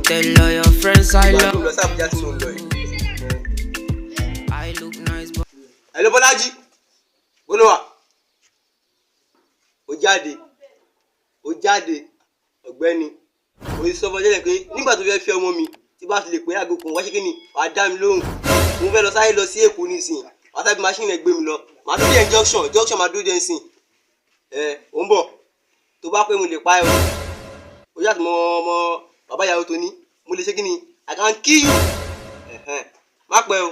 Tell all your friends I Ìgbà tó love. lọ sí Àbújá tí mo ń lọ yìí. I look nice, but Hello Bọ́lájí, bólú wà? Ó jáde, ó jáde, ọ̀gbẹ́ni. Mo ti sọ fún ọ tẹ́lẹ̀ pé nígbà tó fẹ́ fẹ́ ọmọ mi, tí bá ti lè pé aago kan, wá ṣe kí ni? Wàá dá mi lóhùn. Mo fẹ́ lọ sáré lọ sí Èkó nísìnyí. Wàá sábì machine rẹ̀ gbé mi lọ. Màá dúró dé junction, junction máa dúró dé nísìnyí. Ẹ ò ń bọ̀. Tó bá pé mo lè pa ẹ́ o. Ó yàtọ̀ mọ́ ọmọ bàbá ìyàwó tó ní. Mo lè ṣe kí ni? I can kill you. Ẹ̀hẹ́n. Má pẹ́ o.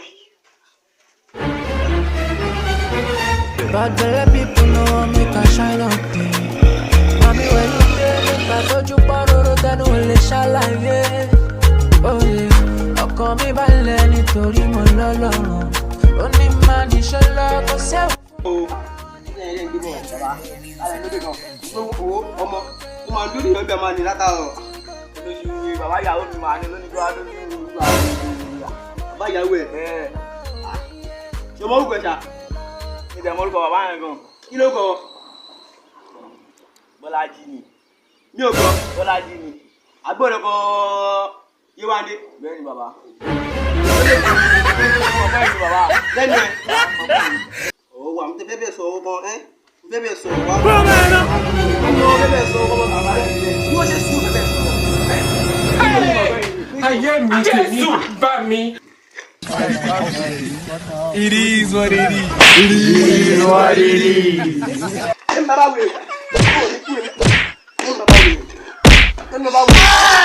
Bad belle people no want make I shine up there. Mami, when you dey, make I tójú pọ́nrọ́rọ́ tẹnu ò lè ṣàlàyé. Oye, ọkàn mi balẹ̀ nítorí mo lọ́lọ́run. Ó ní máa níṣẹ́ lọ kó sẹ́wọ̀n. O ẹ ẹ gbé bọ̀ bàbá alẹ́ lóde kan owó ọmọ ó máa dúró ìyọ̀ bí a máa ní látàrọ̀. Lóṣù bàbá ìyàwó mi máa ní lónìí tó wá lójú. Bàbá ìyàwó ẹ̀? Ẹ. Ṣe ọmọ orúkọ ẹ̀ ṣá? Ní ìdẹ̀mọ́ orúkọ bàbá yẹn gan. Kí ló kọ? Bọ́lájí ni. Mi ò gbọ́. Bọ́lájí ni. Àgbọ̀dọ̀ kọ Yéwándé? Bẹ́ẹ̀ ni bàbá. Ọmọ ìlú bàbá. Lẹ́nu ẹ̀ ọ̀wọ́ wa mo tẹ fẹ́ bẹ́ẹ̀ sọ owó kan ẹ́ mo fẹ́ bẹ́ẹ̀ sọ wá mo fẹ́ bẹ́ẹ̀ sọ owó kan bàbá rẹ̀ bí wọ́n ṣe sùn fẹ́ bẹ́ẹ̀ sọ. Ayé mi tèmi bá mi. It is what it is. It is what it is. Ẹ ń bàbá wèrè ẹ ń bàbá wèrè ẹ ń bàbá wèrè ẹ ń bàbá wèrè.